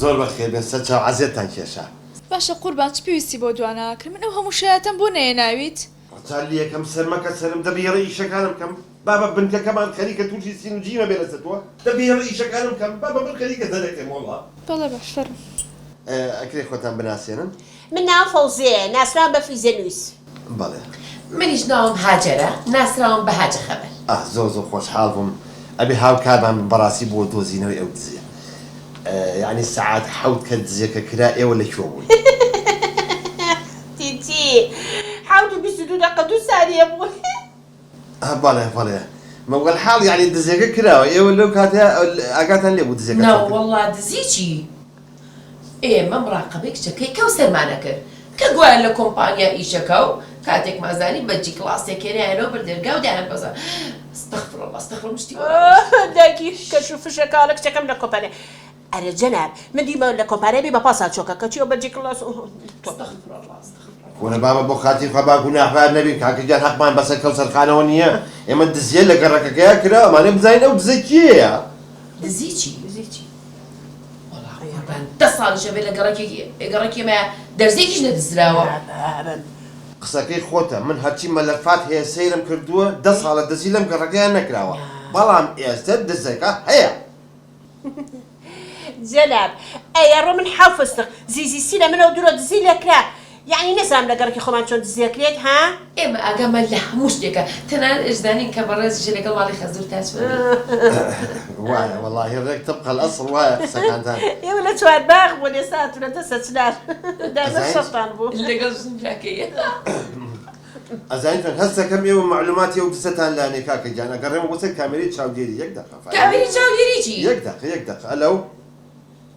زۆر بەخێر بێن سەرچاو عەزێتتان کێشا. باشە قوربان چ پێویستی بۆ دواناکرد من ئەو هەموو شایەتەم بۆ نەیەناویت؟ ڕەجا لەکەم سەر مەکە سەرم دە بهێڵە ئیشەکانم بکەم بابە بنکەکەمان خەریکە توشی سین و جیمە بێ لەسەر تۆ دە بهێڵە ئیشەکانم بکەم بابە من خەریکە دەرەکەم وەڵا. بەڵێ باش فەرموو. ئەکرێ خۆتان بناسێنن؟ من ناوم فەوزیەیە ناسراوم بە فیزە نویس. بەڵێ. منیش ناوم هاجەرە ناسراوم بە هاجە خەبەر. ئاه زۆر زۆر خۆشحاڵ بووم ئەبێ هاوکارمان بن بەڕاستی بۆ دۆزینەوەی ئەو دزیە یەعنی سەعات حەوت کە دزیەکە کرا ئێوە لە کوێ بوون؟ تی چی حەوت و 22 دەقە دوو سانیە بوو. ئاه بەڵێ بەڵێ مەوەلحاڵ یەعنی دزیەکە کراوە ئێوە لەو کاتە ئاگاتان لێ بوو دزیەکە چۆن کرا؟ نەوەڵا دزی چی ئێمە مڕاقەبەی کچەکەی کەوسەرمان ئەکرد کە گوایە لە کۆمپانیا ئیشەکا و کاتێکمان زانی بە جی کڵاسێک هێنایانەوە بەر دەرگا و دایان بەزە استغفر الله استغفر الله من شتی وا ناڵێم. دایکی کەش و فشە کاڵە کچەکەم لە کۆمپانیا ئەرێ جەناب من دیمە لە کۆمپانیا بی بە پاسا چۆکە کەچی ئەو بە جی کڵاس استغفر الله استغفر الله. کورە بابە بۆ خاتری خوا با گوناحبار نەبین کاکە گیان هەقمان بەسەر کەوسەرخانەوە نییە ئێمە دزیە لە گەڕەکەکەیا کرا ئەمانێ بزانین ئەو دزە کێیە. دزی چی؟ دزی چی؟ وەڵا قوربان دە ساڵیش ئەبێ لە گەڕەکێکی گەڕەکی ئێمەیا دەرزیەکیش نەدزراوە. قسەکەی خۆتە من هەرچی مەلەفات هەیە سەیرم کردووە دە ساڵە دزی لەم گەڕەکەیا نەکراوە بەڵام ئێستە دزەکە هەیە. جەناب ئەیەڕۆ من حەو فستق زیزی سیرە منەوە درۆ دزی لێکرا یەعنی نەزانم لە گەڕەکی خۆمان چۆن دزی ئەکرێت ها؟ ئێمە ئاگامان لە هەموو شتێکە تەنانەت ئەشزانین کە بەڕێزیش لەگەڵ ماڵی خەزورتا چۆنی. وایە وەڵاهی ڕێک طبق الأصل وایە قسەکانتان. ئێوە لە چوارباخ بوون ئێستا هاتوونەتە سەچنار دایمە شەڕتان بوو. لەگەڵ ژن براکەی. ئەزانی چۆن هەستەکەم ئێوە مەعلوماتی ئەو دزەتان لانێ کاکە گیان ئەگەڕێمەوە بۆ سەر کامێرەی چاودێری یەک دەقە فایل. کامێرەی چاودێری چی؟ یەک دەقە یەک دەقە ئەلەو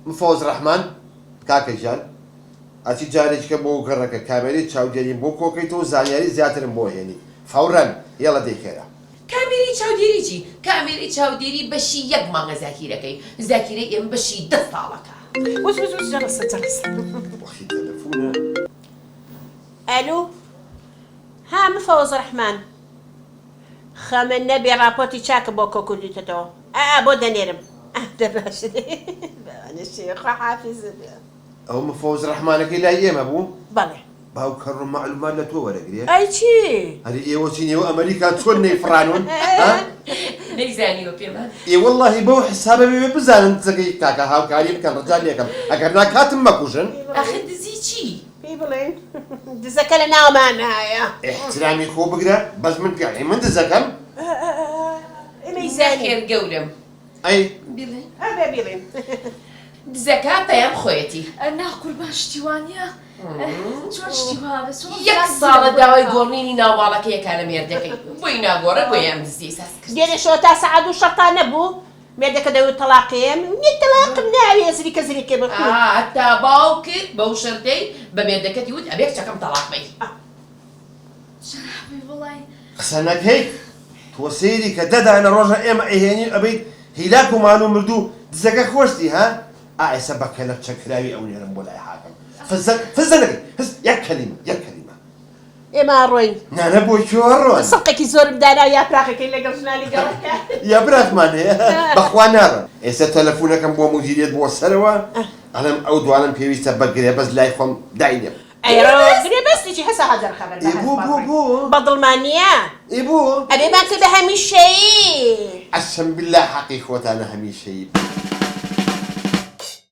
مفەوەز ڕەحمان کاکە گیان ئەچی جارێکیکە بۆ گەڕەکە کامێرەی چاودێریم بۆ کۆکەیتەوە زانیاری زیاترم بۆ هێنیت فەورەن یەڵە دەی خێرا. کامێرەی چاودێری چی؟ کامێرەی چاودێری بەشی یەک مانگە زاکیرەکەی زاکیرەی ئێمە بەشی دە ساڵەکە. وس وس وس جەڕەسە جەڕەسە. وەخی تەلەفونە. ئەلو ها مفەوەز ڕەحمان خەمت نەبێ ڕاپۆرتی چاکم بۆ کۆکردویتەتەوە ئا بۆ دەنێرم ئا دە باشە باشە خوا حافیزت بێ. ئەوە مفەوەز ڕەحمانەکەی لای ئێمە بوو؟ بەڵێ. باوکە ڕۆ مەعلومات لە تۆ وەرەگرێ؟ ئەی چی؟ ئەرێ ئێوە چین ئێوە ئەمەریکا چۆن نەیفڕانون ها؟ نەیزانیوە پێمان. ئێ وەڵاهی بەو حسابە بێ بزانن دزەکەی کاکە هاوکاری بکەن ڕجا لێکەم ئەگەر نا کاتم مەکوژن. ئاخر دزی چی؟ پێی بڵێن دزەکە لە ناومانایە. ئیحترامی خۆ بگرە بەس من پیاوی من دزەکەم؟ ئێمەی زانی. نەخێر گەورەم. ئەی. بیڵێن. ئەبێ بیڵێن. دزەکە پەیام خۆیەتی. نا قوربان شتی وا نیە چۆن شتی وا بێ چۆن یەک ساڵە داوای گۆڕینی ناوماڵەکەی ئەکا لە مێردەکەی بۆی ناگۆڕێ بۆیە ئەم دزیەی ساز کرد. دوێنێ شەوە تا سەعات دوو شەڕتان نەبوو؟ مێردەکە دەیوت تەڵاقیم نیە تەڵاقم ناوێ زریکە زریکەی بۆ ئا هەتا باوکت بەو شەرتەی بە مێردەکەتی وت ئەبێ کچەکەم تەڵاق بەی. جەنابی وەڵای. قسە نەکەیت تۆ سەیری کە دە دانە ڕۆژە ئێمە ئەیهێنین ئەبەیت هیلاک و مانوو مردوو دزەکە خۆشتی ها ئا ئێستا بە کەلەپچە کراوی ئەونێرم بۆ لای حاکم فزە فزە نەکەی هس یەک کەلیمە یەک کەلیمە. ئێمە ئەڕۆین. نانا بۆ کوێ ئەڕۆن؟ سڵقێکی زۆرم دانا و یاپراخەکەی لەگەڵ ژنانی گەڕەکە. یاپراخمان هەیە؟ بەخوا ناڕۆن. ئێستا تەلەفونەکەم بۆ مودیریەت بۆ سەرەوە ئەڵێم ئەو دوانەم پێویستە بە گرێبەست لای خۆم داینێم. ئەی ڕۆ گرێبەستی چی هەسە هەزار خەبەر بە ئێ بۆ بۆ بۆ؟ بە دڵمان نییە؟ ئێ بۆ؟ ئەبێ بانکە بە هەمیشەیی. ئەسم باللە حەقی خۆتانە هەمیشەیی.